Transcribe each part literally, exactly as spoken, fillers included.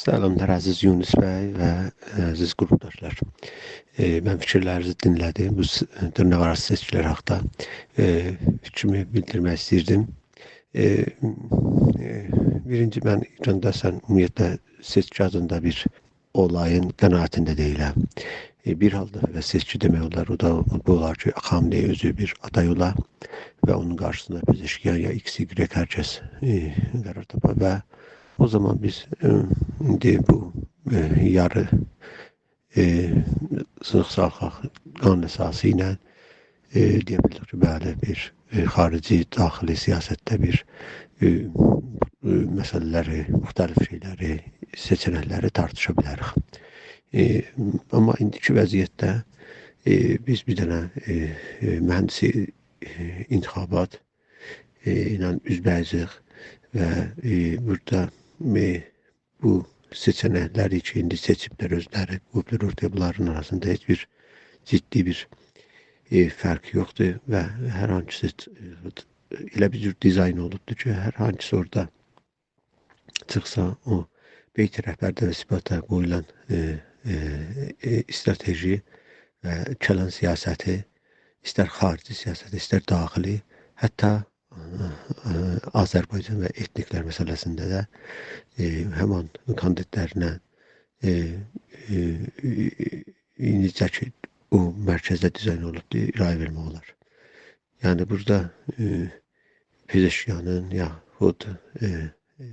سلاملار، عزیز یونس بی و عزیز قروپداشلار. ائ، من فیکیرلرینیزی دینله‌دیم. بو س-، دیرناق‌آراسی سئچکیلر حاقدا، ائ، فیکریمی بیلدیرمک ایسته‌ییردیم. ائ، ائ، بیرینجی، من ایراندا اصلاً عمومیتله سئچکی آدیندا بیر اولایین قناعتینده دئییلم. ائ، بیر حالدا و سئچکی دئمک اولار، او دا بو اولار کی، خامنه‌ای اؤزو بیر آدای اولا و اونون قارشیسیندا پزشکیان یا ایکس، ایگرک هر کس، ائ، قرار تاپا و او زامان بیز، ائ، ایندی بو، ائ، یاری، ائ، سینیق سالخاق قانون اساسی ایله، ائ، دئیه بیلریک کی، بلی، بیر، ائ، خاریجی، داخلی سیاستده بیر، ائ، ائ، مسئله‌لری، مختلف شئیلری، سئچه‌نکلری تارتیشا بیلریک. ائ، آمما ایندیکی وضعیتده، ائ، بیز بیر دنه، ائ، ائ، مهندسی، ائ، انتخابات، ائ، ایله اوزبه‌اوزوک و، ائ، بورادا، ائ، بو سئچه‌نکلری کی، ایندی سئچیبلر اؤزلری، قویوبلار اورتایا، بونلارین آراسیندا هئچ بیر جدی بیر، ائ، فرق یوخدور و هر هانسی سئچ-، ائله بیر جور دیزاین اولوبدور کی، هر هانسی اورادا چیخسا، او بیت رهبرده و سپاهدا قویولان، ائ، ائ، ائ، استراتژی و کلان سیاستی، ایستر خاریجی سیاستی، ایستر داخلی، حتی، ائ، ائ، آذربایجان و ائتنیکلر مسئله‌سینده ده، ائ، همان کاندیدلرینه، ائ، ائ، ائ، نئجه کی، او مرکزده دیزاین اولوبدور، رأی وئرمک اولار. یعنی، بورادا، ائ، پزشکیانین یاخود، ائ، ائ،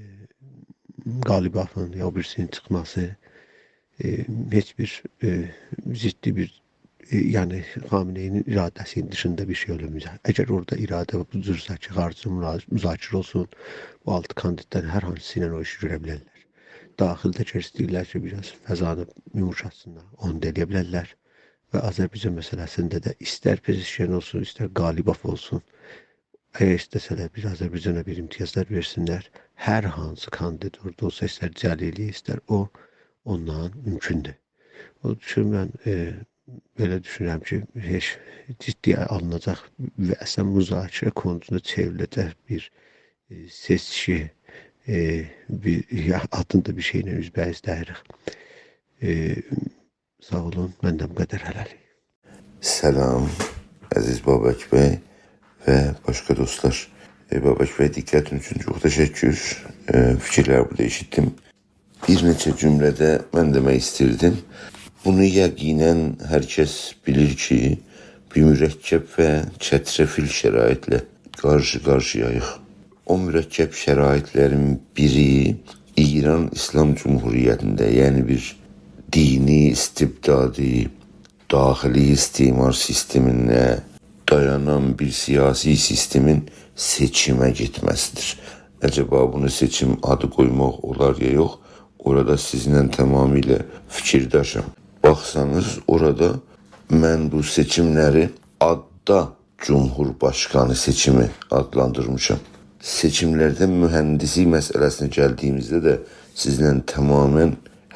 قالیبافین یا او بیریسینین چیخماسی، ائ، هئچ بیر، ائ، جدی بیر، ائ، یعنی، خامنه‌ای‌نین اراده‌سینین دیشیندا بیر شئی اولمایاجاق. اگر اورادا اراده بو جورسه کی، خاریجده ملا-، مذاکره اولسون، بو آلتی کاندیددان هر هانسیسی ایله او ایشی گؤره بیلرلر. داخیلده کی، ایسته‌ییرلر کی، بیر آز فضانی یوموشاتسینلار، اونو دا ائلیه بیلرلر. و آذربایجان مسئله‌سینده ده ایستر پزشکیان اولسون، ایستر قالیباف اولسون، اگر ایسته‌سه‌لر بیر آذربایجانا بیر امتیازلار وئرسینلر، هر هانسی کاندید اورادا اولسا، ایستر جلیلی، ایستر او، اونلارین مومکوندور. اونون اوچون من، ائ، بئله دوشونورم کی، هئچ جدی‌یه آلیناجاق و اصلاً مذاکره قونوسونا چئوریله‌جک بیر، ائ، سئچکی، ائ، بیر، یا، آدیندا بیر شئیله اوزبه‌اوز دئییلیک. ائ، ساغ اولون، مندن بو قدر هله‌لیک. سلام، عزیز بابک بی و باشقا دوستلار. ائ، بابک بی، دقتین اوچون چوخ تشکر. ائ، فیکیرلری بورادا ائشیتدیم. بیر نئچه جمله‌ده من دئمک ایستیردیم. بونو یقیناً هر کس بیلیر کی، بیر مرکب و چترفیل شرایطله قارشی-قارشی‌یاییق. او مرکب شرایطلرین بیری ایران ایسلام جمهوریتینده، یعنی بیر دینی استبدادی، داخلی استعمار سیستمینه دایانان بیر سیاسی سیستمین سئچیمه گئتمه‌سیدیر. عجبا بونو سئچیم آدی قویماق اولار یا یوخ، اورادا سیزینله تمامیله فیکیرداشام. باخسانیز، اورادا من بو سئچیملری آددا جمهورباشقانی سئچیمی آدلاندیرمیشام. سئچیملرده مهندسی مسئله‌سینه گلدیییمیزده ده سیزینله تماماً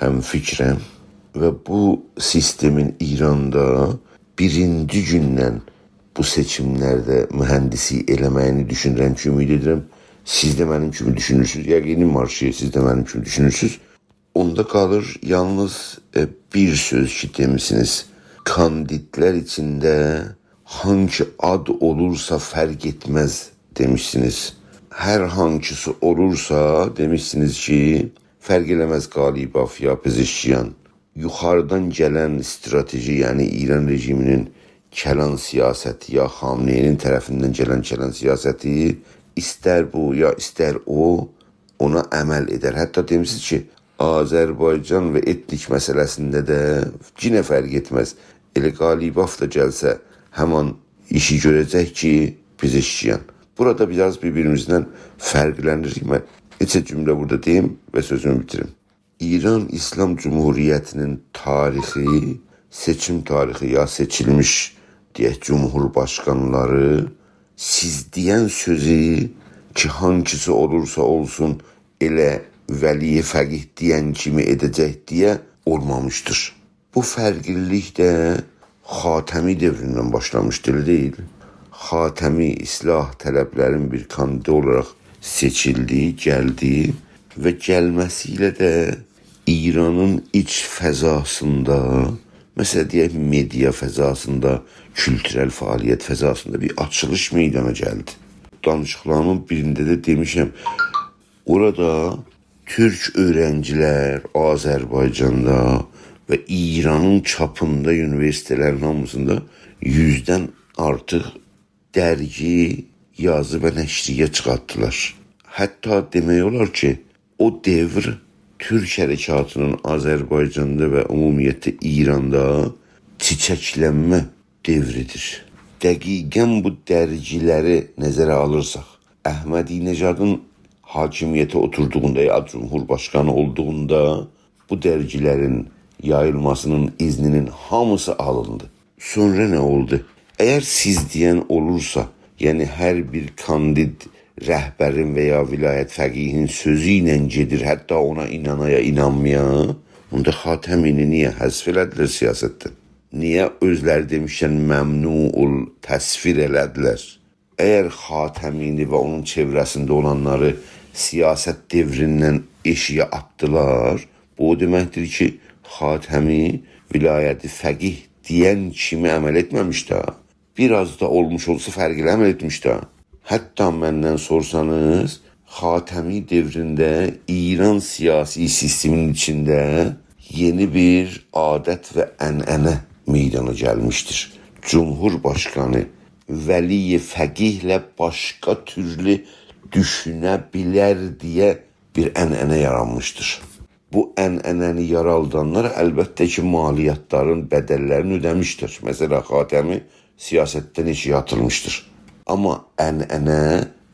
همفیکرم و بو سیستمین ایراندا بیرینجی گوندن بو سئچیملرده مهندسی ائله‌مه‌یینی دوشونورم کی، امید ائدیرم، سیز ده منیم کیمی دوشونورسونوز. یقینیم وار کی، سیز ده منیم کیمی دوشونورسونوز. اوندا قالیر یالنیز، ائ، بیر سؤز کی، دئمیسینیز. کاندیدلر ایچینده هانگی آد اولورسا فرق ائتمز دئمیشسینیز. هر هانگیسی اولورسا دئمیشسینیز کی، فرق ائله‌مز قالیباف یا پزشکیان. یوخاریدان گلن استراتژی، یعنی ایران رژیمینین کلان سیاستی یا خامنه‌ای‌نین طرفیندن گلن کلان سیاستی، ایستر بو یا ایستر او، اونا عمل ائدر. حتی دئمیشسینیز کی، آذربایجان و ائتنیک مسئله‌سینده ده یئنه فرق ائتمز. ائله قالیباف دا گلسه، همان ایشی گؤره‌جک کی، پزشکیان. بورادا بیر آز بیر-بیریمیزدن فرقلنیریک. من نئچه جمله بورادا دئییم و سؤزومو بیتیریم. ایران ایسلام جمهوریتینین تاریخی، سئچیم تاریخی یا سئچیلمیش، دئیک، جمهورباشقانلاری سیز دئین سؤزو کی، هانگیسی اولورسا اولسون، ائله ولی فقیه دئین کیمی ائده‌جک دئیه اولمامیشدیر. بو فرقلیلیک ده خاتمی دؤوروندن باشلامیشدی، ائله دئییل؟ خاتمی اصلاح‌طلبلرین بیر کاندیدی اولاراق سئچیلدی، گلدی و گلمه‌سی ایله ده ایرانین ایچ فضاسیندا، مثلا، دئیک، مئدیا فضاسیندا، کولتورل فعالیت فضاسیندا بیر آچیلیش میدانا گلدی. دانیشیقلاریمین بیرینده ده دئمیشم، اورادا تورک اؤیرنجیلر آذربایجاندا و ایرانین چاپیندا اونیوئرسیتئتلرین هامیسیندا یوزدن آرتیق درگی، یازی و نشریه چیخارتدیلار. حتی دئمک اولار کی، او دؤور تورک حرکاتینین آذربایجاندا و عمومیتله ایراندا چیچکلنمه دؤوریدیر. دقیقا بو درگیلری نظره آلیرساق، احمدی‌نژادین حاکمیته اوتوردوغوندا یا جمهورباشقانی اولدوغوندا بو درگیلرین یاییلماسینین اذنینین هامیسی آلیندی. سونرا نه اولدو؟ اگر سیز دئین اولورسا، یعنی هر بیر کاندید رهبرین و یا ولایت فقیهین سؤزو ایله گئدیر، حتی اونا اینانا یا اینانمایا، اوندا خاتمی‌نی نییه حذف ائله‌دیلر سیاستدن؟ نییه اؤزلری دئمیشکن ممنوع ال-، تصویر ائله‌دیلر؟ اگر خاتمی‌نی و اونون چئوره‌سینده اولانلاری سیاست دؤوریندن ائشیگه آتدیلار، بو او دئمکدیر کی، خاتمی ولایت فقیه دئین کیمی عمل ائتمه‌میش ده. بیر آز دا اولموش اولسا، فرقلی عمل ائتمیش ده. حتی مندن سورسانیز، خاتمی دؤورونده ایران سیاسی سیستمینین ایچینده یئنی بیر عادت و عنعنه میدانا گلمیشدیر. جمهورباشقانی ولی فقیه‌له باشقا تورلو دوشونه بیلر دئیه بیر عنعنه یارانمیشدیر. بو عنعنه‌نی یارادانلار البته کی، مالیاتلارین، بدللرینی اؤده‌میشدیر. مثلا، خاتمی سیاستدن ائشیگه آتیلمیشدیر. آمما عنعنه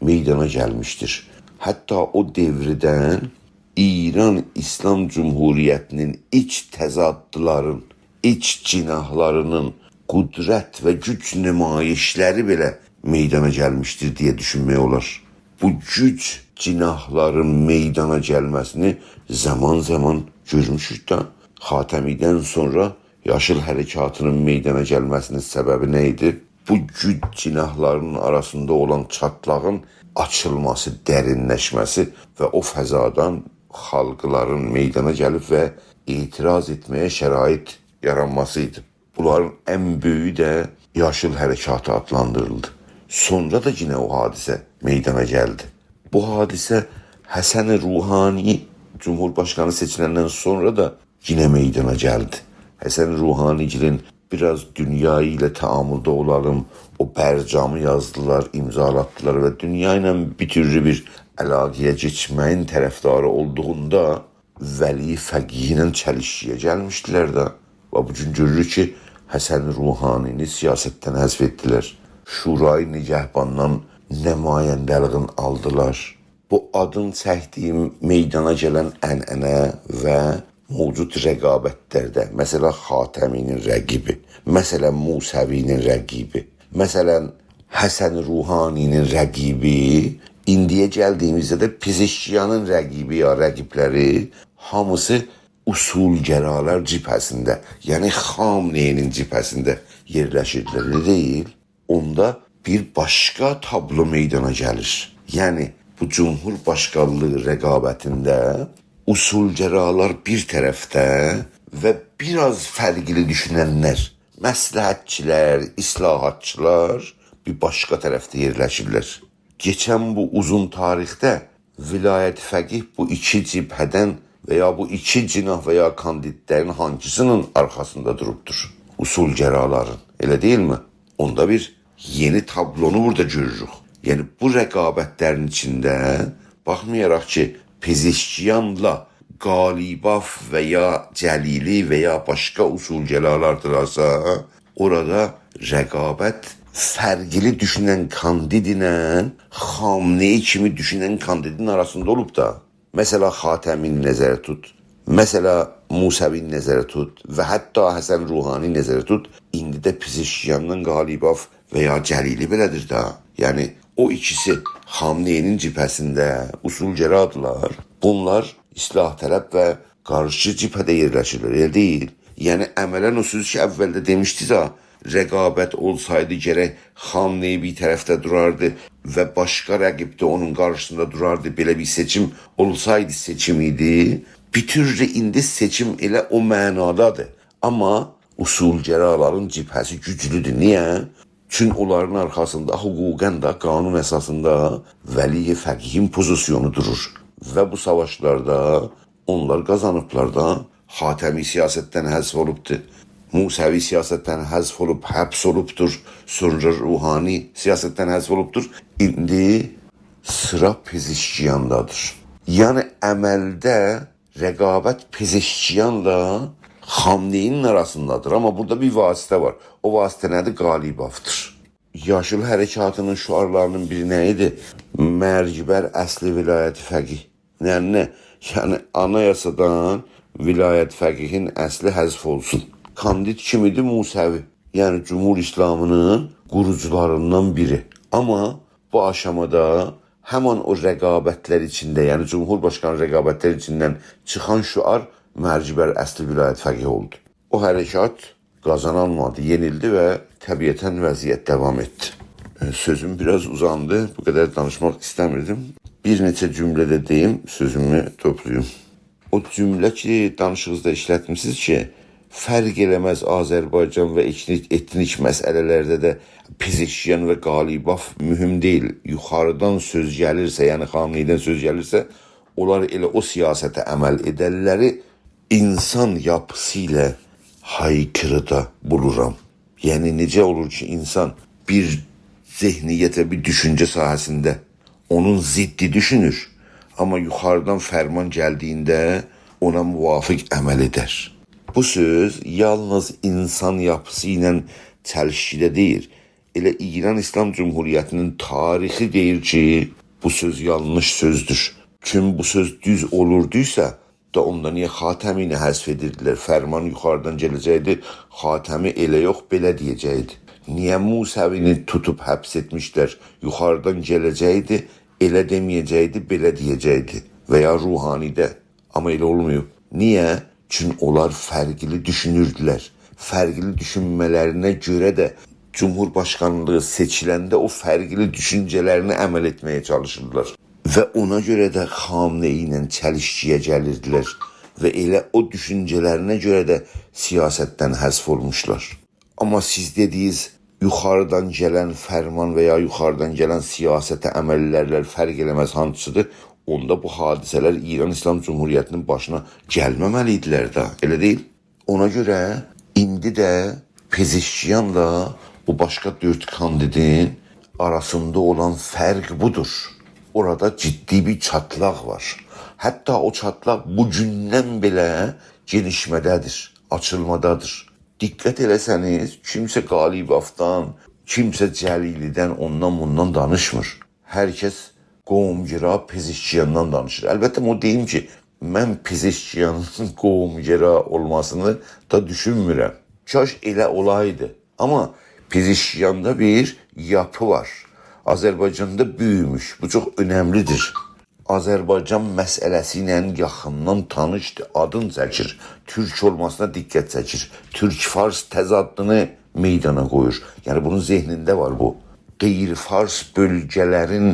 میدانا گلمیشدیر. حتی او دؤوردن ایران ایسلام جمهوریتینین ایچ تضادلارین، ایچ جناحلارینین قدرت و گوج نمایشلری بئله میدانا گلمیشدیر دئیه دوشونمک اولار. بو گوج جناحلارین میدانا گلمه‌سینی زامان-زامان گؤرموشوک ده. خاتمی‌دن سونرا یاشیل حرکاتینین میدانا گلمه‌سینین سببی نه ایدی؟ بو گوج جناحلارینین آراسیندا اولان چاتلاغین آچیلماسی، درینلشمه‌سی و او فضادان خالقلارین میدانا گلیب و اعتراض ائتمه‌یه شرایط یارانماسی ایدی. بونلارین ان بؤیویو ده یاشیل حرکاتی آدلاندیریلدی. سونرا دا یئنه او حادثه میدانا گلدی. بو حادثه حسن روحانی جمهورباشقانی سئچیلندن سونرا دا یئنه میدانا گلدی. حسن روحانی‌گیلین بیر آز دونیا ایله تعاملده اولالیم، او برجامی یازدیلار، امضالاتدیلار و دونیا ایله بیر تورلو بیر علاقه‌یه کئچمه‌یین طرفداری اولدوغوندا ولی فقیه ایله چلیشکی‌یه گلمیشدیلر ده. و بو گون گؤروروک کی، حسن روحانی‌نی سیاستدن حذف ائتدیلر. شورای نگهباندان نماینده‌لیغین آلدیلار. بو آدین چکدیگیم میدانا گلن عنعنه و موجود رقابتلرده، مثلا، خاتمی‌نین رقیبی، مثلا، موسوی‌نین رقیبی، مثلا، حسن روحانی‌نین رقیبی، ایندییه گلدیگیمیزده ده پزشکیانین رقیبی یا رقیبلری هامیسی اصولگرالار جبهه‌سینده، یعنی خامنه‌ای‌نین جبهه‌سینده یئرلشیردیلر. ائله دئییل؟ اوندا بیر باشقا تابلو میدانا گلیر. یعنی، بو جمهورباشقانلیغی رقابتینده اصولگرالار بیر طرفده و بیر آز فرقلی دوشوننلر، مصلحتچیلر، اصلاحاتچیلار بیر باشقا طرفده یئرلشیرلر. کئچن بو اوزون تاریخده ولایت فقیه بو ایکی جبهه‌دن و یا بو ایکی جناح و یا کاندیدلرین هانسی‌نین آرخاسیندا دوروبدور؟ اصولگرالارین، ائله دئییلمی؟ اوندا بیر یئنی تابلونو بورادا گؤروروک. یعنی، بو رقابتلرین ایچینده، باخمایاراق کی، پزشکیانلا قالیباف و یا جلیلی و یا باشقا اصولگرالاردیلارسا، اورادا رقابت فرقلی دوشونن کاندید ایله خامنه‌ای کیمی دوشونن کاندیدین آراسیندا اولوب دا. مثلا، خاتمی‌نی نظره توت، مثلا، موسوی‌نی نظره توت و حتی حسن روحانی نظره توت. ایندی ده پزشکیاندان قالیباف و یا جلیلی بئله‌دیر ده. یعنی، او ایکیسی خامنه‌ای‌نین جبهه‌سینده اصولگرادیلار. بونلار اصلاح‌طلب و قارشیجی جبهه‌ده یئرلشیرلر، ائله دئییل؟ یعنی، عملا او سؤز کی، اولده دئمیشدیک ده، رقابت اولسایدی، گرک خامنه‌ای بیر طرفده دوراردی و باشقا رقیب ده اونون قارشیسیندا دوراردی. بئله بیر سئچیم اولسایدی، سئچیم ایدی. بوتؤولو ایندی سئچیم ائله او معنادادیر. آمما اصولگرالارین جبهه‌سی گوجلودور. نییه؟ چون اونلارین آرخاسیندا حقوقاً ده، قانون اساسیندا ولی فقیهین پوزیسیونو دورور. و بو ساواشلاردا اونلار قازانیبلار دا. خاتمی سیاستدن حذف اولوبدور. موسوی سیاستدن حذف اولوب، حبس اولوبدور. سونرا روحانی سیاستدن حذف اولوبدور. ایندی سیرا پزشکیاندادیر. یعنی عملده رقابت پزشکیانلا خامنه‌ای‌نین آراسیندادیر. آمما بورادا بیر واسطه وار. او واسطه نه‌دیر؟ قالیبافدیر. یاشیل حرکاتینین شعارلاری‌نین بیری نه ایدی؟ «مرگ بر اصل ولایت فقیه». یعنی نه؟ یعنی آنایاسادان ولایت فقیهین اصلی حذف اولسون. کاندید کیم ایدی؟ موسوی. یعنی جمهوری اسلامی‌نین قوروجولاریندان بیری. آمما بو آشامادا همان او رقابتلر ایچینده، یعنی جمهورباشقانی رقابتلر ایچیندن چیخان شعار «مرگ بر اصل ولایت فقیه» اولدو. او حرکات قازانان اولمادی، یئنیلدی و طبیعتاً وضعیت داوام ائتدی. ائ، سؤزوم بیر آز اوزاندی، بو قدر دانیشماق ایسته‌میردیم. بیر نئچه جمله ده دئییم، سؤزومو توپلاییم. او جمله کی، دانیشیغینیزدا ایشلتمیسینیز کی، فرق ائله‌مز آذربایجان و ائتنیک، ائتنیک مسئله‌لرده ده پزشکیان و قالیباف مهم دئییل. یوخاریدان سؤز گلیرسه، یعنی خامنه‌ای‌دن سؤز گلیرسه، اونلار ائله او سیاسته عمل ائدرلری اینسان یاپیسی ایله هایکیریدا بولورام. یعنی، نئجه اولور کی، اینسان بیر ذهنیت و بیر دوشونجه ساحه‌سینده اونون ضدی دوشونور، آمما یوخاریدان فرمان گلدیگینده اونا موافق عمل ائدر. بو سؤز یالنیز اینسان یاپیسی ایله چلیشکیده دئییل. ائله ایران ایسلام جمهوریتی‌نین تاریخی دئییر کی، بو سؤز یانلیش سؤزدور. چون بو سؤز دوز اولوردویسا، دا اوندا نییه خاتمی‌نی حذف ائدیردیلر؟ فرمان یوخاریدان گله‌جکدی، خاتمی ائله یوخ، بئله دئیه‌جکدی. نییه موسوی‌نی توتوب حبس ائتمیشلر؟ یوخاریدان گله‌جکدی، ائله دئمه‌یه‌جکدی، بئله دئیه‌جکدی. و یا روحانی‌ده. آمما ائله اولماییب. نییه؟ چون اونلار فرقلی دوشونوردولر. فرقلی دوشونمه‌لرینه گؤره ده جمهورباشقانلیغی سئچیلنده او فرقلی دوشونجه‌لرینی عمل ائتمه‌یه چالیشیردیلار. و اونا گؤره ده خامنه‌ای ایله چلیشکی‌یه گلیردیلر. و ائله او دوشونجه‌لرینه گؤره ده سیاستدن حذف اولموشلار. آمما سیز دئدیگینیز یوخاریدان گلن فرمان و یا یوخاریدان گلن سیاسته عمل ائلرلر، فرق ائله‌مز هانسیدیر، اوندا بو حادثه‌لر ایران ایسلام جمهوریتی‌نین باشینا گلمه‌مه‌لی ایدیلر ده، ائله دئییل؟ اونا گؤره ایندی ده پزشکیانلا بو باشقا دؤرد کاندیدین آراسیندا اولان فرق بودور. اورادا جدی بیر چاتلاق وار. حتی او چاتلاق بو گوندن بئله گئنیشمه‌ده‌دیر، آچیلمادادیر. دقت ائله‌سه‌نیز، کیمسه قالیبافدان، کیمسه جلیلی‌دن، اوندان بوندان دانیشمیر. هر کس قوم‌گرا پزشکیاندان دانیشیر. البته، بونو دئییم کی، من پزشکیانین قوم‌گرا اولماسینی دا دوشونمورم. کاش ائله اولایدی. آمما پزشکیاندا بیر یاپی وار. آذربایجاندا بؤیوموش. بو چوخ اؤنملی‌دیر. آذربایجان مسئله‌سی ایله یاخیندان تانیشدیر، آدین چکیر، تورک اولماسینا دقت چکیر، تورک-فارس تضادینی میدانا قویور. یعنی بونون ذهنینده وار بو. غیر فارس بؤلگه‌لرین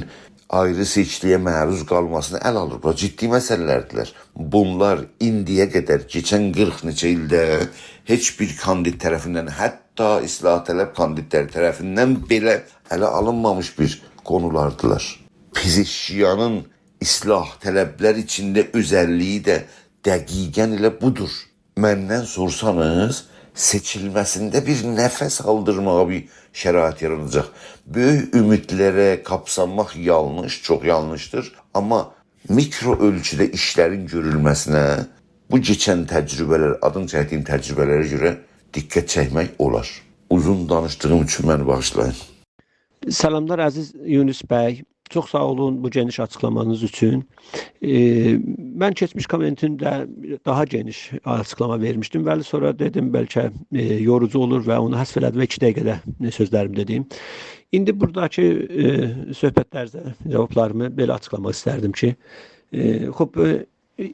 آیری سئچکی‌یه معروض قالماسینی اله آلیر. بونلار جدی مسئله‌لردیرلر. بونلار ایندییه قدر، کئچن قیرخ نئچه ایلده هئچ بیر کاندید طرفیندن، حتی اصلاح‌طلب کاندیدلر طرفیندن بئله اله آلینمامیش بیر قونولاردیلار. پزشکیانین اصلاح‌طلبلر ایچینده اؤزللیگی ده دقیقاً ائله بودور. مندن سورسانیز، سئچیلمه‌سینده بیر نفس آلدیرماغا بیر شرایط یاراناجاق. بؤیوک امیدلره قاپسانماق یانلیش، چوخ یانلیشدیر. آمما میکرو اؤلچوده ایشلرین گؤرولمه‌سینه بو کئچن تجربه‌لر، آدین چکدیگیم تجربه‌لره گؤره دقت چکمک اولار. اوزون دانیشدیغیم اوچون منی باغیشلایین. سلاملار عزیز یونس بی. چوخ ساغ اولون بو گئنیش آچیقلامانیز اوچون. ائ، من کئچمیش کامنتیمده داها گئنیش آچیقلاما وئرمیشدیم، ولی سونرا دئدیم بلکه، ائ، یوروجو اولور و اونو حذف ائله‌دیم و ایکی دقیقه‌ده، ائ، سؤزلریمی دئدیم. ایندی بوراداکی، ائ، صحبتلرینیزه جاوابلاریمی بئله آچیقلاماق ایستردیم کی، ائ، خوب، ائ،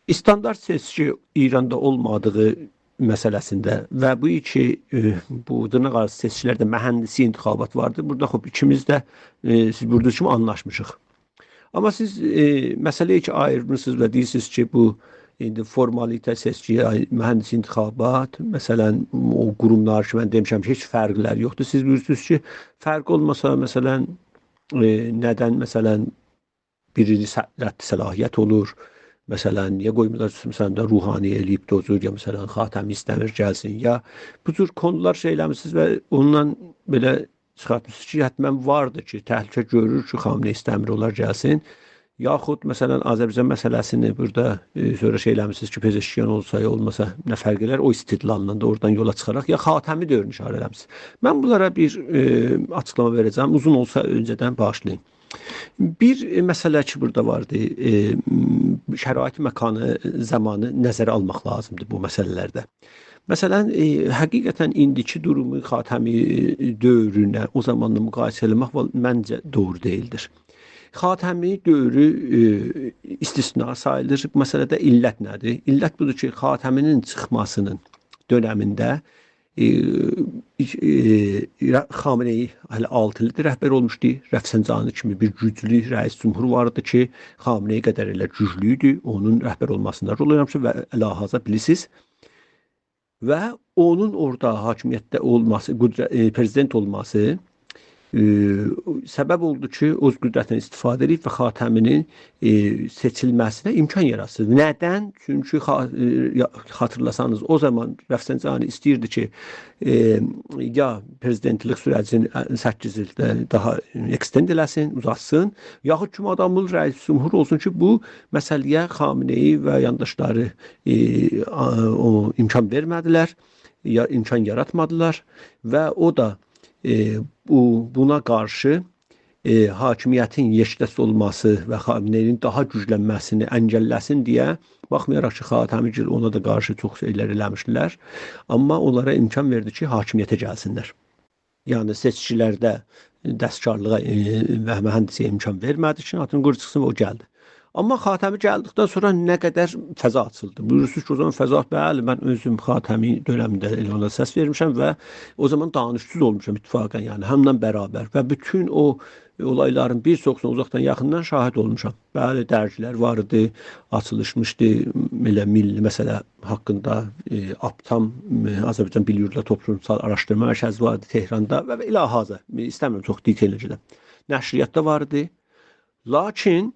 استاندارد سئچکی ایراندا اولمادیغی مسئله‌سینده و بو کی، ائ، بو دیرناق آراسی سئچکیلرده مهندسی انتخابات واردیر. بورادا خوب، ایکیمیز ده، ائ، سیز بویوردوغونوز کیمی آنلاشمیشیق. آمما سیز، ائ، مسئله‌یی کی آییرمیسینیز و دئییرسینیز کی، بو، ایندی فورمالیته، سئچکی، آی، مهندس انتخابات، مثلا، او قوروملار کی، من دئمیشم کی، هئچ فرقلری یوخدور. سیز بیلیرسینیز کی، فرق اولماسا، مثلا، ائ، ندن، مثلا، بیرینجی ص-، رد صلاحیت اولور، مثلا، نییه قویمورلار، مثلا، دا روحانی ائله‌ییب ده او جور، یا، مثلا، خاتمی ایسته‌میر گلسین، یا بو جور کونولار شئی ائله‌میسینیز و اوندان بئله چیخارتمیسینیز کی، حتما واردیر کی، تهلکه گؤرور کی، خامنه‌ای ایسته‌میر اونلار گلسین. یاخود، مثلا، آذربایجان مسئله‌سینی بورادا، ائ، سونرا شئی ائله‌میسینیز کی، پزشکیان اولسا یا اولماسا نه فرق ائلر، او استدلالینان دا اورادان یولا چیخاراق، یا خاتمی دؤورونو ایشاره ائله‌میسینیز. من بونلارا بیر، ائ، آچیقلاما وئره‌جم، اوزون اولسا اؤنجه‌دن باغیشلایین. بیر، ائ، مسئله کی، بورادا واردی، ائ، م، شرایط مکانی، زامانی نظره آلماق لازیمدیر بو مسئله‌لرده. مثلا، ائ، حقیقتا ایندیکی دورومو خاتمی، ائ، دؤورونه، او زامانلا مقایسه ائله‌مک وال-، منجه دوغرو دئییلدیر. خاتمی دؤورو، ائ، استثنا ساییلیر. بو مسئله‌ده علت نه‌دیر؟ علت بودور کی، خاتمی‌نین چیخماسی‌نین دؤنمینده، ائ، ائ، ره-، خامنه‌ای هله آلتی ایلدیر رهبر اولموشدو. رفسنجانی کیمی بیر گوجلو رئیس جمهور واردی کی، خامنه‌ای قدر ائله گوجلو ایدی. اونون رهبر اولماسیندا رول اوینامیشدی و الی حاضر بیلیرسینیز، و اونون اورادا حاکمیتده اولماسی، قدرت، ائ، پرزیدنت اولماسی، ائ، سبب اولدو کی، او قدرتدن استفاده ائدیب و خاتمی‌نین، ائ، سئچیلمه‌سینه امکان یاراتسین. ندن؟ چونکی خا-، ائ، یا-، خاطیرلاسانیز، او زامان رفسنجانی ایسته‌ییردی کی، ائ، یا پرزیدنتلیک سوره‌جینی، ائ، سککیز ایل ده داها extend ائله‌سین، اوزاتسین، یاخود کی، مادام بو رئیس جمهور اولسون کی، بو مسئله‌یه خامنه‌ای و یانداشلاری، ائ، آ-، او امکان وئرمه‌دیلر، یا امکان یاراتمادیلار و او دا، ائ، بو، بونا قارشی، ائ، حاکمیتین یکدست اولماسی و خامنه‌ای‌نین داها گوجلنمه‌سینی انگلله‌سین دئیه، باخمایاراق کی، خاتمی‌گیل اونا دا قارشی چوخ شئیلر ائله‌میشدیلر، آمما اونلارا امکان وئردی کی، حاکمیته گلسینلر. یعنی سئچکیلرده دستکارلیغا، ائ، و مهندسلیگه امکان وئرمه‌دی کی، آتین قورو چیخسین و او گلدی. آمما خاتمی گلدیکدن سونرا نه قدر فضا آچیلدی. بویورورسونوز کی، او زامان فضا، بلی، من اؤزوم خاتمی دؤنمینده ائله اونا سس وئرمیشم و او زامان دانشجو دا اولموشام اتفاقا، یعنی همینن برابر و بوتون او اولایلارین بیر چوخوسونا اوزاقدان یاخیندان شاهید اولموشام. بلی، درگیلر وار ایدی، آچیلیشمیشدی، ائله میللی مسئله حاقیندا، ائ، آبتام، ائ، آذربایجان بیلیورلر توپلومسال آراشدیرما مرکزی واردی تهراندا و، و الی حاضر، ائ، ایسته‌میرم چوخ دیتئیلینه گئدم. نشریات دا واردی. لاکین،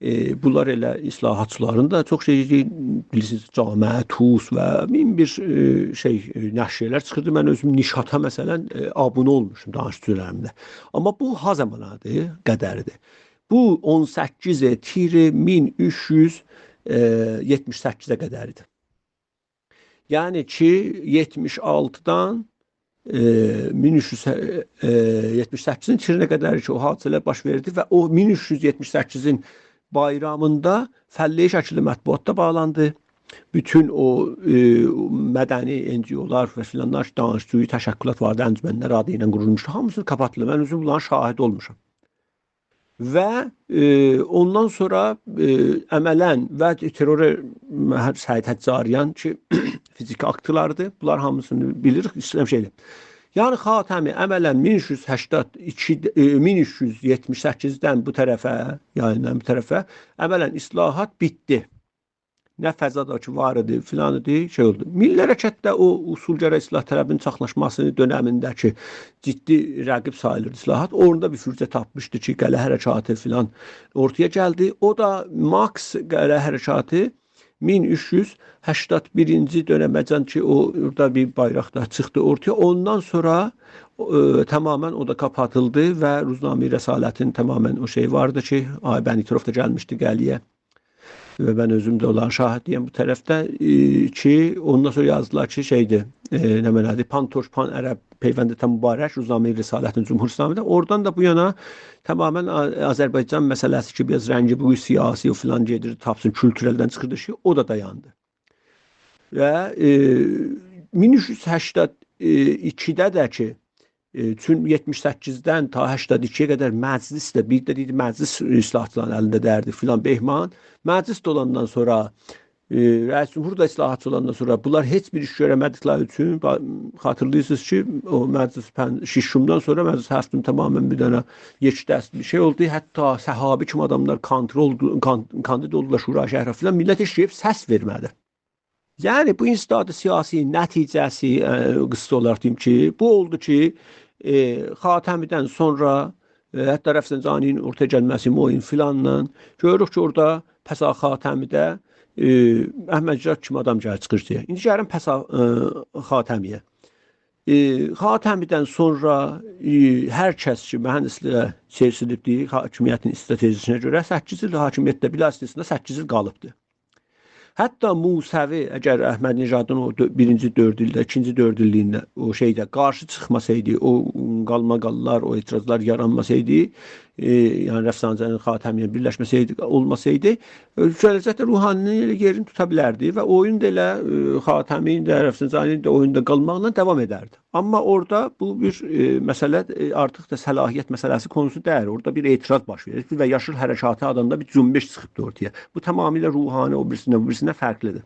ائ، بونلار ائله اصلاحاتچیلارین دا چوخ شئی، بیلیرسینیز، جامعه، توس و مین بیر، ائ، شئی، ائ، نشریه‌لر چیخیردی. من اؤزوم نیشاتا، مثلا، ائ، آبونه اولموشدوم دانشجو دؤنمیمده. آمما بو ها زامانادیر، قدریدیر؟ بو اون سککیز تیر مین اوچ یوز یئتمیش سککیزه قدریدیر. یعنی کی، یئتمیش آلتیدان، ائ، مین اوچ یوز، ائ، یئتمیش سککیزین تیرینه قدر کی، او حادثه‌لر باش وئردی و او مین اوچ یوز یئتمیش سککیزین بایرامیندا فله‌ای شکیلده مطبوعات دا باغلاندی. بوتون او، ائ، مدنی NGO-لار و فلانلار دانشجویی تشکلات واردی، انجمنلر آدی ایله قورولموشدو. هامیسینی قاپاتدیلار. من اؤزوم بونلارین شاهدی اولموشام. و، ائ، اوندان سونرا، ائ، عملا و ترور سعید حجاریان کی، فیزیکی آکتلاردیر. بونلار هامیسینی بیلیریک، ایسته‌میرم شئی ائله‌ییم. یعنی خاتمی عملا مین اوچ یوز سکسن ایکی، ائ، مین اوچ یوز یئتمیش سککیزدن بو طرفه، یعنی بو طرفه عملا اصلاحات بیتدی. نه فضادا کی وار ایدی، فلان ایدی، شئی اولدو. میللی حرکت ده او اصولگرا اصلاح‌طلبین چاخناشماسی دؤنمینده کی، جدی رقیب ساییلیردی اصلاحات، اورادا بیر فرصت تاپمیشدی کی، قلعه حرکاتی فلان اورتایا گلدی. او دا ماکس قلعه حرکاتی مین اوچ یوز سکسن بیرینجی دؤنمه‌جن کی، او، اورادا بیر بایراق دا چیخدی اورتایا. اوندان سونرا، ائ، تماما او دا قاپاتیلدی و روزنامه رسالتین تماما او شئی واردی کی، آقای بنی‌طرف ده گلمیشدی قلعه‌یه. و من اؤزوم ده اونلارین شاهدی‌یم بو طرفده، ائ، کی، اوندان سونرا یازدیلار کی، شئیدیر، ائ، نمنه‌دیر، پان‌تورک، پان‌عرب پیوندتان مبارک، روزنامه رسالتین جمهوری اسلامی‌ده. اورادان دا بو یانا تماما آ-، آذربایجان مسئله‌سی کی، بیر آز رنگی بویو سیاسی و فلان گئدیردی، تاپسین کولتورلدن چیخیردی کی، او دا دایاندی. و، ائ، مین اوچ یوز سکسن ایکیده ده کی، ائ، چون یئتمیش سککیزدن تا سکسن ایکی‌یه قدر مجلس ده، بیر ده دئییردی، مجلس اصلاحاتچیلارین الینده دئییردی فلان بهمان. مجلس ده اولاندان سونرا ائ، رئیس جمهور دا اصلاحاتچی اولاندان سونرا بونلار هئچ بیر ایش گؤره‌مه‌دیکلری اوچون، با-، خاطیرلاییرسینیز کی، او مجلس پن-، ششم-، ششمدن سونرا مجلس هفتم تماماً بیر دنه یکدست بیر شئی اولدو. حتی سحابی کیمی آداملار کونترول، کان-، کاندید اولدولار شورای شهره فلان. میللت هئچ گلیب سس وئرمه‌دی. یعنی، بو انسداد سیاسی نتیجه‌سی، ائ، قیسا اولاراق دئییم کی، بو اولدو کی، ائ، خاتمی‌دن سونرا، ائ، حتی رفسنجانی‌نین اورتایا گلمه‌سی، معین فلانلا، گؤروروک کی، اورادا پساخاتمی‌ده، ائ، احمدی‌نژاد کیمی آدام گلیر چیخیر دئیه. ایندی گلین پسا-، ائ، خاتمی‌یه. ائ، خاتمی‌دن سونرا، ائ، هر کس کی، مهندسلیگه سئچیلیبدیر، حاکمیتین استراتژی‌سینه گؤره سککیز ایل حاکمیتده، بلا استثنا سککیز ایل قالیبدیر. حتی موسوی، اگر احمدی‌نژادین او دؤ-، بیرینجی دؤرد ایلده، ایکینجی دؤرد ایللیگینده، او شئیده قارشی چیخماسایدی، او قالماقاللار، او اعتراضلار یارانماسایدی، ائ، یعنی رفسنجانی خاتمی‌یه بیرلشمه‌سه‌یدی، اولماسایدی، ائ، گله‌جکده روحانی‌نین ائله یئرینی توتا بیلردی و اویون دا ائله، ائ، خاتمی‌نین ده، رفسنجانی‌نین ده اویوندا قالماقلا داوام ائدردی. آمما اورادا بو بیر، ائ، مسئله، ائ، آرتیق دا صلاحیت مسئله‌سی قونوسو دئییل. اورادا بیر اعتراض باش وئریب و یاشیل حرکاتی آدیندا بیر جنبش چیخیبدی اورتایا. بو تمامیله روحانی او بیریسیندن، بو بیریسیندن فرقلیدیر.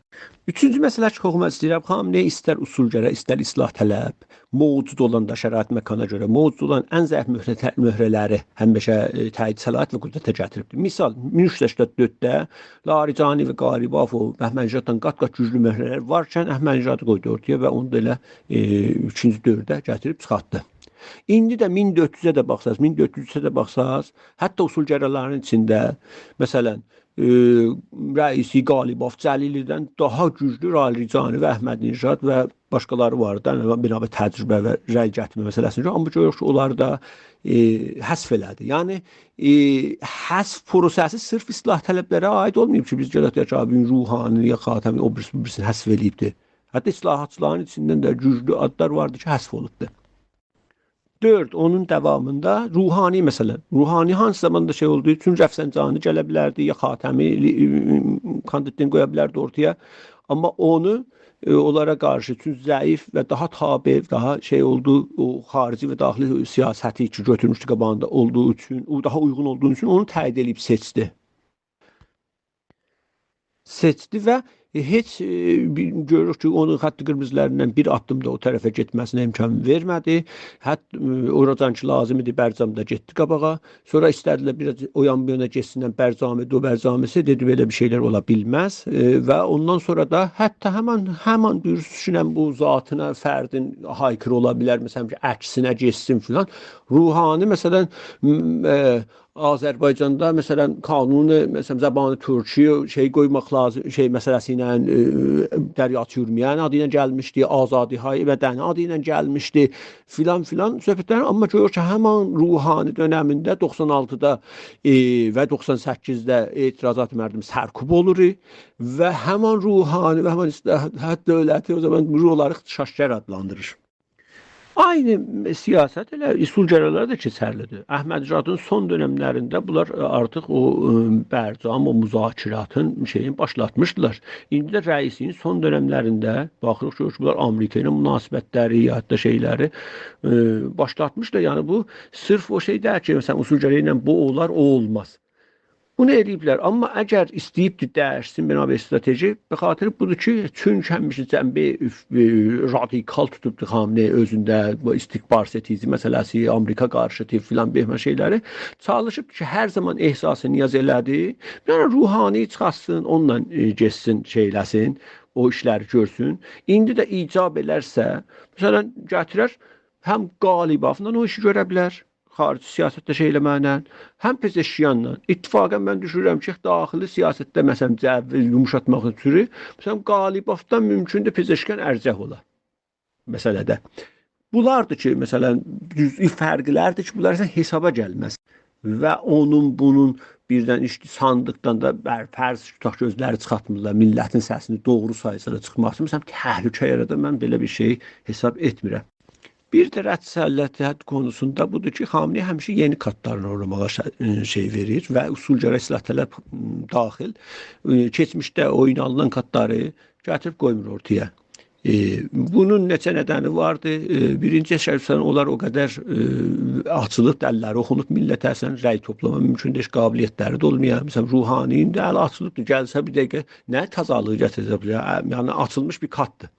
اوچونجو مسئله کی، توخونماق ایسته‌ییرم، خامنه‌ای ایستر اصولگرا، ایستر اصلاح‌طلب، موجود اولان دا شرایط مکانا گؤره، موجود اولان ان ضعیف مهره-، مهره‌لری همیشه، ائ، تأیید صلاحیت و قدرته گتیریبدیر. مثال، مین اوچ یوز سکسن دؤردده لاریجانی و قالیباف و احمدی‌نژاددان قات-قات گوجلو مهره‌لر وارکن احمدی‌نژادی قویدو اورتایا و اونو دا ائله، ائ، ایکینجی دؤورده گتیریب چیخارتدی. ایندی ده مین دؤرد یوزه ده باخساز، مین دؤرد یوزه ده باخساز، حتی اصولگرالارین ایچینده، مثلا، ائ، رئیسی، قالیباف، جلیلی‌دن داها گوجلو لاریجانی و احمدی‌نژاد و باشقالاری واردی. یعنی، بنا به تجربه و رأی گتیرمه مسئله‌سینه گؤره، آمما گؤروروک کی، اونلاری دا، ائ، حذف ائله‌دی. یعنی، ائ، حذف پروسه‌سی صرف اصلاح‌طلبلره عاید اولماییب کی، بیز گلک دئیک کی، بو گون روحانی یا خاتمی او بیریسی، بو بیریسینی حذف ائله‌ییبدی. حتی اصلاحاتچیلارین ایچیندن ده گوجلو آدلار واردی کی، حذف اولوبدو. دؤرد، اونون داوامیندا روحانی، مثلا. روحانی هانسی زاماندا شئی اولدو؟ چونکی رفسنجانی گله بیلردی، یا خاتمی، لی-، کاندیدلیگینی قویا بیلردی اورتایا. آمما اونو، ائ، اونلارا قارشی، چونکی ضعیف و داها تابع، داها شئی اولدو، او خاریجی و داخلی سیاستی کی، گؤتورموشدو قاباغیندا اولدوغو اوچون، او داها اویغون اولدوغو اوچون اونو تأیید ائله‌ییب سئچدی. سئچدی و هئچ، ائ، بیر، گؤروروک کی، اونون خط قرمزلریندن بیر آددیم دا او طرفه گئتمه‌سینه امکان وئرمه‌دی. حتی، ائ، اوراجان کی لازیم ایدی، برجام دا گئتدی قاباغا. سونرا ایسته‌دیلر بیر آز او یان بو یانا گئتسینلر، برجامی، دو برجامی‌سی، دئدی، بئله بیر شئیلر اولا بیلمز. ائ، و اوندان سونرا دا حتی همین، همین دوروستونن بو ذاتینا، فردین هایکری اولا بیلر، مثلا، کی، عکسینه گئتسین فلان. روحانی، مثلا، م-، ائ، آذربایجاندا، مثلا، قانون، مثلا، زبان ترکی شئی قویماق لازیم، شئی مسئله‌سی ایله، ائ، دریاچه اورمیه‌نین آدی ایله گلمیشدی، آزادی‌های مدنی آدی ایله گلمیشدی، فلان فلان صحبتلر. آمما گؤرور کی، همین روحانی دؤنمینده دوخسان آلتیدا، ائ، و دوخسان سککیزده اعتراضات مردم سرکوب اولور و همین روحانی و همین اصلاحات دولتی او زامان بونلاری اختشاشگر آدلاندیریر. عینی سیاست ائله اصولگرالارا دا کئچرلیدیر. احمدی‌نژادین سون دؤنملرینده بونلار، ائ، آرتیق او، ائ، برجام، او مذاکراتین شئیینی باشلاتمیشدیلار. ایندی ده رئیسی‌نین سون دؤنملرینده باخیریق کی، بونلار آمریکا ایله مناسبتلری، یا حتی شئیلری، ائ، باشلاتمیشدیلار. یعنی، بو صرف او شئی دئییل کی، مثلا، اصولگرا ایله بو اولار، او اولماز. بونو ائله‌ییبلر. آمما اگر ایسته‌ییبدی دییشسین بنا به استراتژی، به خاطر بودور کی، چونکی همیشه جنبه، ائ، رادیکال توتوبدو خامنه‌ای اؤزونده، بو استکبارستیزی مسئله‌سی، آمریکا قارشیتی فلان بهمان شئیلری. چالیشیب کی، هر زامان احساس نیاز ائله‌دی، یعنی روحانی چیخارتسین، اونونلا، ائ، گئتسین، شئی ائله‌سین، او ایشلری گؤرسون. ایندی ده ایجاب ائلرسه، مثلا، گتیرر، هم قالیبافلا او ایشی گؤره بیلر، خاریجی سیاستده شئی ائله‌مکله، هم پزشکیانلا. اتفاقا من دوشونورم کی، داخلی سیاستده، مثلا، جوی یوموشاتماق اوچون، مثلا، قالیبافدان مومکوندور پزشکیان ارجح اولا مسئله‌ده. بونلاردیر کی، مثلا، جزئی فرقلردیر کی، بونلار اصلا حسابا گلمز. و اونون، بونون بیردن ایشدی صاندیقدان دا بر-، فرض توتاق کی، اؤزلری چیخارتمیرلار، میللتین سسینی دوغرو سایسا دا چیخماسی، مثلا، تهلکه یارادار، من بئله بیر شئی حساب ائتمیرم. بیر ده رد صلاحیت قونوسوندا بودور کی، خامنه‌ای همیشه یئنی کارتلارینی اویناماغا شا-، ائ، شئی وئریر و اصولگرا، اصلاح‌طلب، م، داخیل، ائ، کئچمیشده اوینانیلان کارتلاری گتیریب قویمور اورتایا. ائ، بونون نئچه ندنی واردی. ائ، بیرینجی شرط، اصلاً اونلار او قدر، ائ، آچیلیب، اللری اوخونوب میللته، اصلاً رأی توپلاما مومکون دئییل، هئچ قابلیت‌لری ده اولمایا. مثلاً، روحانی ایندی الی آچیلیبدیر، گلسه بیر دقیقه نه تازالیغی گتیره‌جک؟ یا، یعنی، آچیلمیش بیر کارتدیر.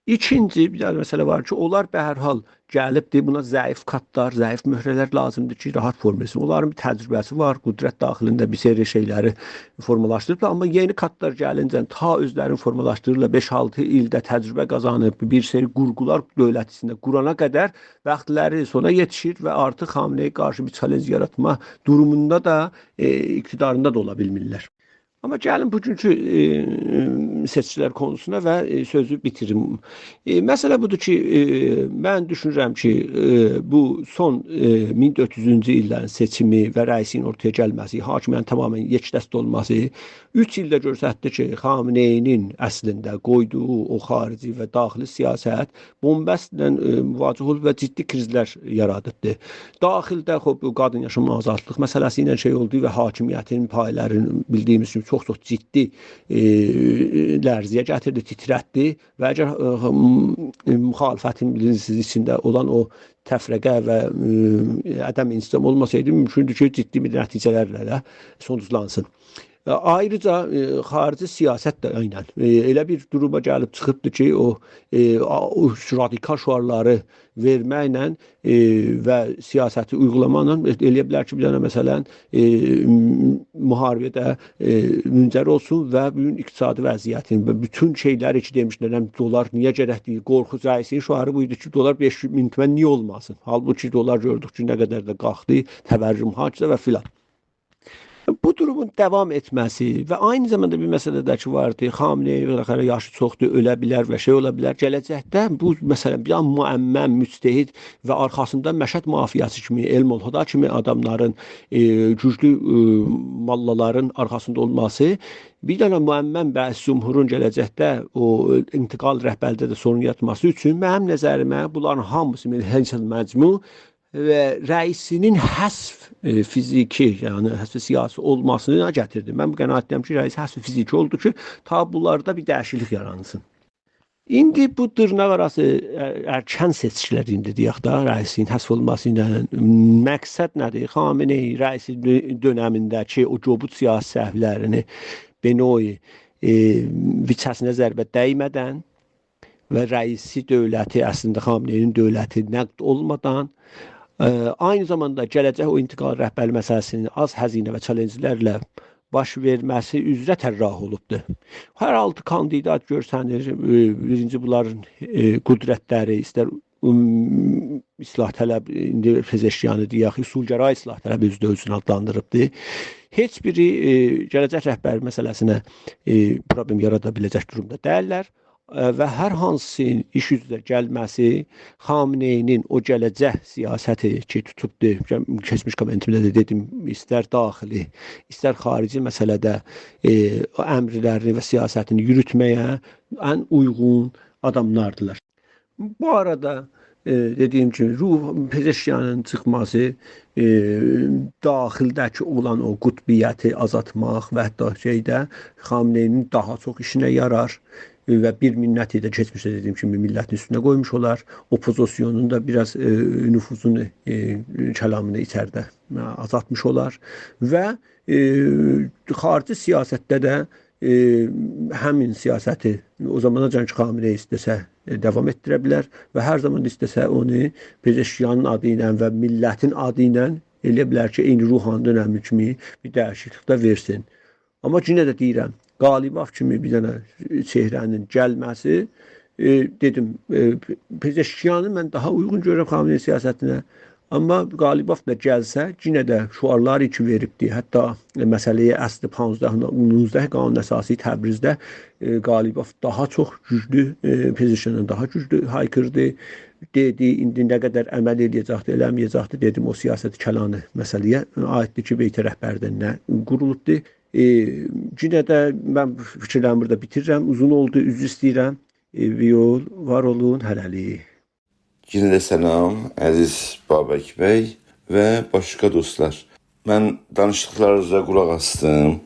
ایکینجی بیر دنه مسئله وار کی، اونلار به هر حال گلیبدیر، بونا ضعیف کارتلار، ضعیف مهره‌لر لازیمدیر کی، راحت فورمالاشسین. اونلارین بیر تجربه‌سی وار، قدرت داخلینده بیر سری شئیلری فورمالاشدیریبلار، آمما یئنی کارتلار گلینجه تا اؤزلرینی فورمالاشدیریرلار، بئش-آلتی ایلده تجربه قازانیب، بیر سری قورغولار دؤولت ایچینده قورانا قدر واختلاری سونا یئتیشیر و آرتیق خامنه‌ای قارشی بیر چالنج یاراتما دوروموندا دا، ائ، اقتداریندا دا اولا بیلمیرلر. آمما گلین بوگونکو، ائ، سئچکیلر قونوسونا و، ائ، سؤزو بیتیریم. ائ، مسئله بودور کی، ائ، من دوشونورم کی، ائ، بو سون، ائ، مین دؤرد یوزونجو ایللرین سئچیمی و رئیسین اورتایا گلمه‌سی، حاکمیتین تمامیله یکدست اولماسی اوچ ایلده گؤستردی کی، خامنه‌ای‌نین اصلینده قویدوغو او خاریجی و داخلی سیاست بن‌بستله، ائ، مواجه اولوب و جدی کریزلر یارادیبدی. داخلده، خوب، بو قادین یاشام آزادلیق مسئله‌سی ایله شئی اولدو و حاکمیتین پایه‌لرین، بیلدیگیمیز کیمی، چوخ-چوخ جدی، ائ، لرزه‌یه گتیردی، تیترتدی و اگر، ائ، م-، مخالفتین، بیلیرسینیز، ایچینده اولان او تفرقه و، ائ، عدم انسجام اولماسایدی، مومکوندور کی، جدی بیر نتیجه‌لرله ده سونوجلانسین. ائ، آیریجا، ائ، خاریجی سیاست ده عیناً، ائ، ائله بیر دوروما گلیب چیخیبدیر کی، او، ائ، آ-، او رادیکال شعارلاری وئرمکله، ائ، و سیاستی اویغولاماقلا ائ-، ائلیه بیلر کی، بیر دنه، مثلاً، ائ، م-، محاربه‌یه ده، ائ، منجر اولسون و بوگون اقتصادی وضعیتین و بوتون شئیلری کی، دئمیشلر، هم دلار نییه گرکدیر، قورخو رئیسین شعاری بو ایدی کی، دلار بئش مین تومن نییه اولماسین؟ حالبوکی دلار گؤردوک کی، نه قدر ده قالخدی، تورم حاجده و فلان. بو دورومون داوام ائتمه‌سی و عینی زاماندا بیر مسئله ده کی واردی، خامنه‌ای بالاخره یاشی چوخدور، اؤله بیلر و شئی اولا بیلر. گله‌جکده بو، مثلاً، بیر دنه معمم، مجتهد و آرخاسیندا مشهد مافیاسی کیمی، علم‌الهدی کیمی آداملارین، ائ، گوجلو، ائ، موللالارین آرخاسیندا اولماسی، بیر دنه معمم رئیس جمهورون گله‌جکده او انتقال رهبرلیکده ده سورون یاراتماسی اوچون منیم نظریمه بونلارین هامیسی من حیث المجموع و رئیسینین حذف، ائ، فیزیکی، یعنی حذف سیاسی اولماسینا گتیردی. من بو قناعتده‌یم کی، رئیس حذف فیزیکی اولدو کی، تا بونلاردا بیر دییشیکلیک یارانسین. ایندی بو دیرناق آراسی ار-، ارکن سئچکیلر ایندی دئیک ده، رئیسین حذف اولماسی ایله مقصد نه‌دیر؟ خامنه‌ای رئیسی دؤ-، دؤنمینده کی، او کؤبود سیاسی سهولرینی به نوعی، ائ، ویچه‌سینه ضربه دیمه‌دن و رئیسی دؤولتی، اصلینده خامنه‌ای‌نین دؤولتی نقد اولمادان، ائ، عینی زاماندا گله‌جک او انتقال رهبرلیک مسئله‌سینین آز هزینه و چالنجلرله باش وئرمه‌سی اوزره طراح اولوبدور. هر آلتی کاندیدات گؤرسنیر، ائ، بیرینجی بونلارین، ائ، قدرتلری، ایستر، ام، اصلاح‌طلب، ایندی پزشکیانی دئیک، اصولگرا اصلاح‌طلب اؤزو ده اؤزونو آدلاندیریبدی. هئچ بیری، ائ، گله‌جک رهبر مسئله‌سینه، ائ، پروبلئم یارادا بیله‌جک دورومدا دئییللر. ائ، و هر هانسی ایش اوزره گلمه‌سی خامنه‌ای‌نین او گله‌جک سیاستی کی، توتوبدو، کئچمیش کامنتیمده ده دئدیم، ایستر داخلی، ایستر خاریجی مسئله‌ده، ائ، او امرلرینی و سیاستینی یوروتمه‌یه ان اویغون آداملاردیلار. بو آرادا، ائ، دئدیگیم کیمی، روح پزشکیانین چیخماسی، ائ، داخلده‌کی اولان او قطبیتی آزالتماق و حتی شئیده خامنه‌ای‌نین داها چوخ ایشینه یارار، ائ، و بیر میللتی ده کئچمیشده دئدیگیم کیمی میللتین اوستونه قویموش اولار. اوپوزیسیونون دا بیر آز، ائ، نفوذونو، ائ، کلامینی ایچریده، ائ، آزالتمیش اولار و، ائ، خاریجی سیاستده ده ائ، همین سیاستی او زاماناجان کی، خامنه‌ای ایسته‌سه، ائ، داوام ائتدیره بیلر و هر زامان دا ایسته‌سه اونو پزشکیانین آدی ایله و میللتین آدی ایله ائلیه بیلر کی، عینی روحانی دؤنمی کیمی بیر دییشیکلیک ده وئرسین. آمما یئنه ده دئییرم، قالیباف کیمی بیر دنه چهره‌نین گلمه‌سی، ائ، دئدیم، ائ، پزشکیانی من داها اویغون گؤرورم خامنه‌ای سیاستینه. آمما قالیباف دا گلسه، یئنه ده شعارلاری کی وئریبدی، حتی مسئله‌ی اصل پانزده، نوزده قانون اساسی تبریزده، ائ، قالیباف داها چوخ گوجلو، ائ، پزشکیاندان داها گوجلو هایقیردی، دئدی، ایندی نه قدر عمل ائلیه‌جکدی، ائله‌مه‌یه‌جکدی، دئدیم، او سیاست کلانی مسئله‌یه عاییددیر کی، بیت رهبرلیگینده قورولوبدور. ائ، یئنه ده من فیکیرلریمی بورادا بیتیریرم، اوزون اولدو، عذر ایسته‌ییرم. ائ، ویول، وار اولون، هله‌لیک. یئنه ده سلام، عزیز بابک بی و باشقا دوستلار. من دانیشدیقلارینیزا قولاق آسدیم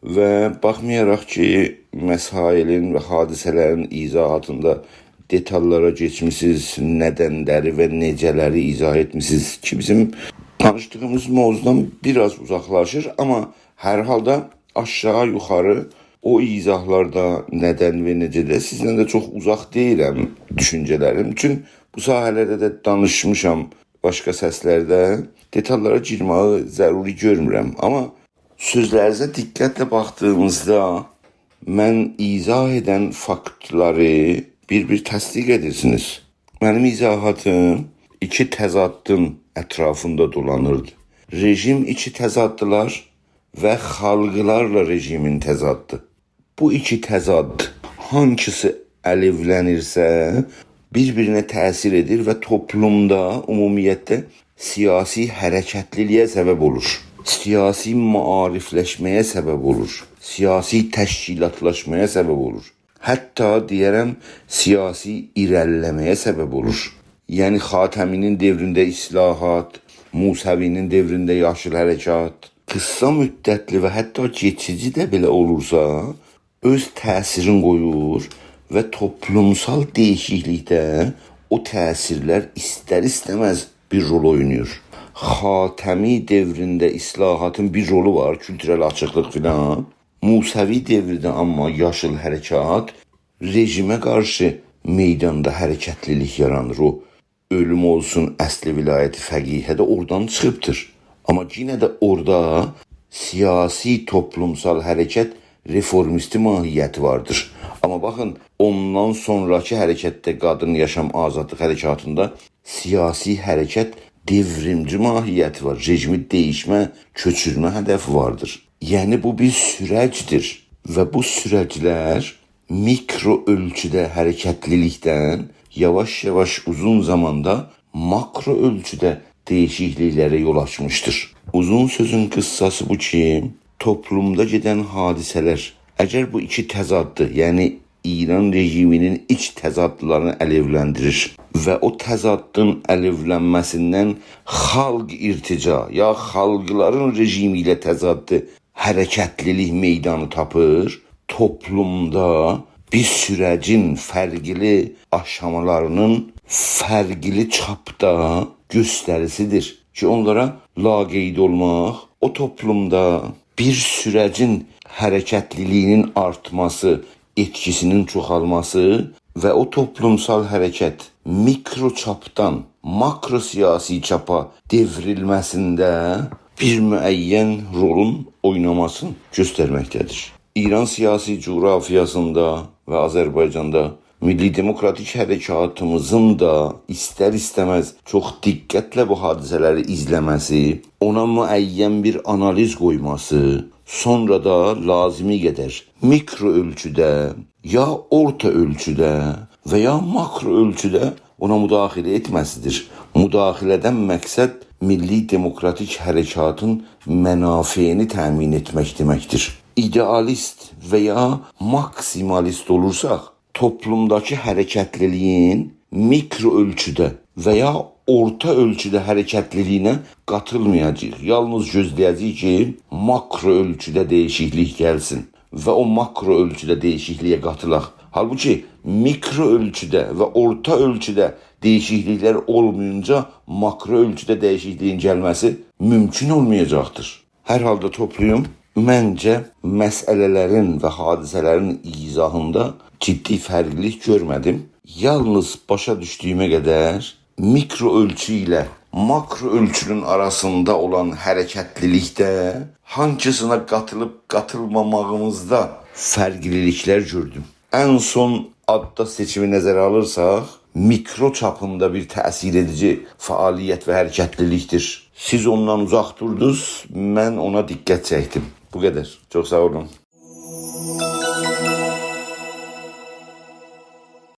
و باخمایاراق کی، مسائلین و حادثه‌لرین ایضاحاتیندا دئتاللارا کئچمیسینیز، ندنلری و نئجه‌لری ایضاح ائتمیسینیز کی، بیزیم دانیشدیغیمیز موضوعدان بیر آز اوزاقلاشیر، آمما هر حالدا آشاغی یوخاری او ایضاحلاردا ندن و نئجه‌ده سیزدن ده چوخ اوزاق دئییلم دوشونجه‌لریم. چون بو ساحه‌لرده ده دانیشمیشام باشقا سسلرده. دئتاللارا گیرمه‌یی ضروری گؤرمورم. آمما سؤزلرینیزه دقتله باخدیغیمیزدا من ایضاح ائدن فاکتلاری بیر-بیر تصدیق ائدیرسینیز. منیم ایضاحاتیم ایکی تضادین اطرافیندا دولانیردی. رژیم ایچی تضادلار و خالقلارلا رژیمین تضادی. بو ایکی تضاد هانگیسی آلوولنیرسه، بیر-بیرینه تأثیر ائدیر و توپلومدا، عمومیتده سیاسی حرکتلیلییه سبب اولور. سیاسی معاریفلشمه‌یه سبب اولور. سیاسی تشکیلاتلاشمایا سبب اولور. حتی دئیه‌رم، سیاسی ایره‌لیله‌مه‌یه سبب اولور. یعنی خاتمی‌نین دؤورونده اصلاحات، موسوی‌نین دؤورونده یاشیل حرکات، قیسا مدتلی و حتی کئچیجی ده بئله اولورسا، اؤز تأثیرین قویور و توپلومسال دییشیکلیکده او تأثیرلر ایستر-ایسته‌مز بیر رول اویناییر. خاتمی دؤورونده اصلاحاتین بیر رولو وار، کولتورل آچیقلیق فلان. موسوی دؤورده آمما یاشیل حرکات، رژیمه قارشی میداندا حرکتلیلیک یارانیر. او اؤلوم اولسون اصلی ولایت فقیهه ده اورادان چیخیبدیر. آمما یئنه ده اورادا سیاسی، توپلومسال حرکت رفورمیستی ماهیتی واردیر. آمما باخین، اوندان سونراکی حرکتده، قادین، یاشام، آزادلیق حرکاتیندا سیاسی حرکت دئوریمجی ماهیتی وار. رژیمی دییشمه، کؤچورمه هدفی واردیر. یعنی بو بیر سورجدیر و بو سورجلر میکرو اؤلچوده حرکتلیلیکدن یاواش-یاواش اوزون زاماندا ماکرو اؤلچوده دییشیکلیکلره یول آچمیشدیر. اوزون سؤزون قیسساسی بو کی، توپلومدا گئدن حادثه‌لر، اگر بو ایکی تضادی، یعنی ایران رژیمی‌نین ایچ تضادلارینی آلوولندیریر و او تضادین آلوولنمه‌سیندن خالق ارتجاع، یا خالقلارین رژیمی ایله تضادی حرکتلیلیک میدانی تاپیر، توپلومدا بیر سورجین فرقلی آشامالاری‌نین فرقلی چاپدا گؤستریسیدیر کی، اونلارا لاقید اولماق او توپلومدا بیر سورجین حرکتلیلیگی‌نین آرتماسی، ائتکی‌سی‌نین چوخالماسی و او توپلومسال حرکت میکرو چاپدان ماکرو سیاسی چاپا دئوریلمه‌سینده بیر معین رولون اویناماسینی گؤسترمکده‌دیر. ایران سیاسی جغرافیاسیندا و آذربایجاندا میللی دموکراتیک حرکاتیمیزین دا ایستر-ایسته‌مز چوخ دقتله بو حادثه‌لری ایزله‌مه‌سی، اونا معین بیر آنالیز قویماسی، سونرا دا لازیمی قدر میکرو اؤلچوده، یا اورتا اؤلچوده و یا ماکرو اؤلچوده اونا مداخله ائتمه‌سیدیر. مداخله‌دن مقصد میللی دموکراتیک حرکاتین منافعینی تأمین ائتمک دئمکدیر. ایده‌آلیست و یا ماکسیمالیست اولورساق، توپلومداکی حرکتلیلیگین میکرو اؤلچوده و یا اورتا اؤلچوده حرکتلیلیگینه قاتیلمایاجاغیق. یالنیز گؤزله‌یه‌جه‌ییک کی، ماکرو اؤلچوده دییشیکلیک گلسین و او ماکرو اؤلچوده دییشیکلیگه قاتیلاق. حالبوکی میکرو اؤلچوده و اورتا اؤلچوده دییشیکلیکلر اولمایینجا ماکرو اؤلچوده دییشیکلیگین گلمه‌سی مومکون اولمایاجاقدیر. هر حالدا توپلویوم، منجه، مسئله‌لرین و حادثه‌لرین ایضاحیندا جدی فرقلیلیک گؤرمه‌دیم. یالنیز باشا دوشدویومه قدر میکرو اؤلچو ایله ماکرو اؤلچونون آراسیندا اولان حرکتلیلیکده هانگیسینا قاتیلیب قاتیلماماغیمیزدا فرقلیلیکلر گؤردوم. ان سون آددا سئچیمی نظره آلیرساق، میکرو چاپیندا بیر تأثیر ائدیجی فعالیت و حرکتلیلیکدیر. سیز اوندان اوزاق دوردونوز، من اونا دقت چکدیم. بو قدر. چوخ ساغ اولون.